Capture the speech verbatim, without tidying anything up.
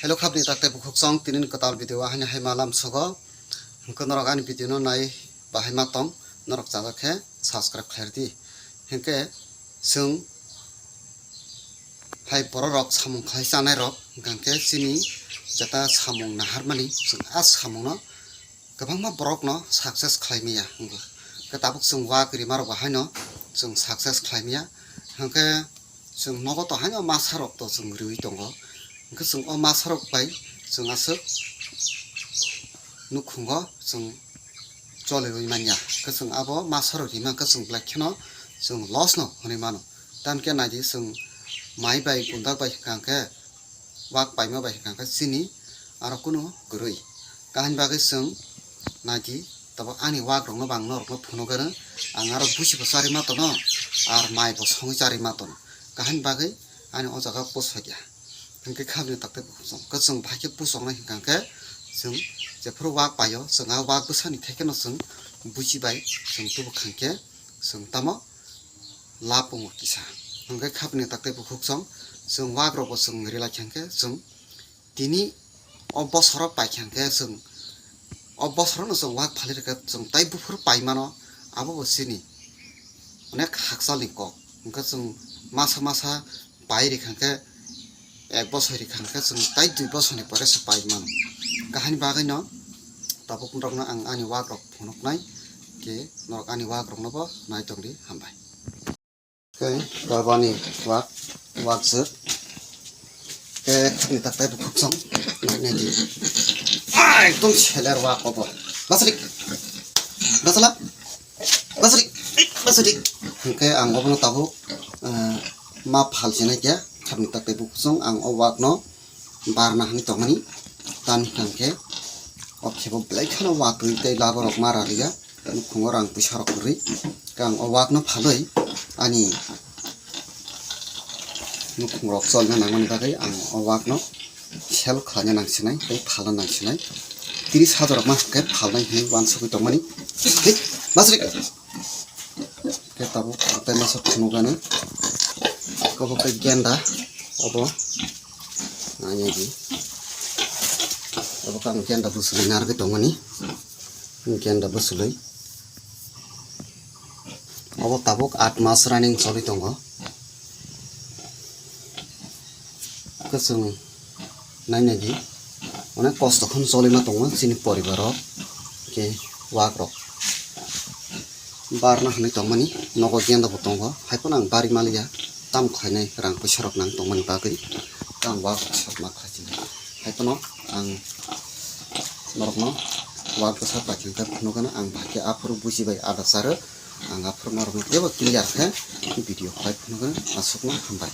Hello, khabni takte bukhuk song, tinin kwtal video ahani hai malam sogo. Hwnkhe norok ani video no nai bahai ma tong, norok chajak khe subscribe khlai di. Hwnkhe chwng hai borok rok samung khlai chanai rok, hwnkhe chini jeta samung naharmani chwng a samung no kwbangma borok no success khlai maya. Hwnkhe tabuk chwng wak rima rok haino chwng success khlai maya. Hwnkhe chwng nogo to haino masa rok to chwng riwi tongo. Hwnkhe chwng o masa rok bai chwng aswk nukhungo chwng choliwi manya. Hwnkhe chwng abo masa rok rima hwnkhe chwng belai kheno chwng loss no hwnwi mano. Tamkhe naidi chwng mai bai gundak bai hwnkha hwnkhe wak paima bai hwnkha hwnkhe chini aro kunu kwrwi. Kahini bagwi chwng naidi tabuk ani wak rokno bang norokno phunukgano ang aro busi bo chari ma tono ar mai bo songwi chari ma tono. Kahini bagwi ani o jaga post hoya. Hwnkhe khabni takte chwng kwchwng bahai khe pusoknai hwnkha hwnkhe chwng jephuru wak paio chwng a wak bwsani thekeno chwng busi bai chwng tubu khangkhe chwng tamo lab wngo kisa. Hwnkhe khabni takte bukhuk chwng chwng wak rokbo chwng rilai khangkhe chwng tini o bosoro paikha hwnkhe chwng o bosorono chwng wak phalwi rwkha chwng tai buphuru paimano abo bo chini onek hakchalni kok. Hwnkhe chwng masa masa pai rikha hwnkhe ek bosor rikha hwnkhe chwng tai dui bosorni pore se pai mano. Kahini bagwino tabuk norokno ang ani wak rok phunuknai khe norok ani wak rokno bo nai tongdi hambai. Khe babani wak, wak jwk. Khe khani tak taibo khukchang. Nainai di. Ah, ekdom seler wak obo. Basrik. Basala. Basrik. Basrik. Hwnkhe ang obono tabuk, ah, ma phal sinai khe khani tak taibo khukchang. Ang o wak no barna hwnwi tongmani. Tani hwnkhe o khebo belai kheno watwi tei laborok ma rariya. Nukhungo rang pwisa rok kwrwi. Khe ang o wak no phalwi ani nukhung rok cholna nangmani bagwi ang o wak no sell khlaina nangsinai tei phalna nangsinai. Tris hajar rok ma hwnkhe phalnai hwnwi uansugwi tongmani. Hei, basrik. Khe tabuk tei masa phunukgani. Obo khe genda, obo. Nainai di. Obo khe ang genda bwswlwi narwgwi tongmani. Genda bwswlwi. Obo tabuk aat mas running choli tongo. Kwchwng nainai di. Onek kosto kheno cholima tongo chini poribar o. Khe wak rok barna hwnwi tongmani nogo genda bo tongo. Hai phano ang bari maliya. Tam khlainai rang pwisa rok nang tongmani bagwi. Tang wak rok sakma khlai chini. Hai phano ang norokno wak bwsa paithak phunukgano ang bahai khe aphuru buji bai ada charo. Ang aphuru norokno teibo clear khe video khlai phunukgano aswkno hambai.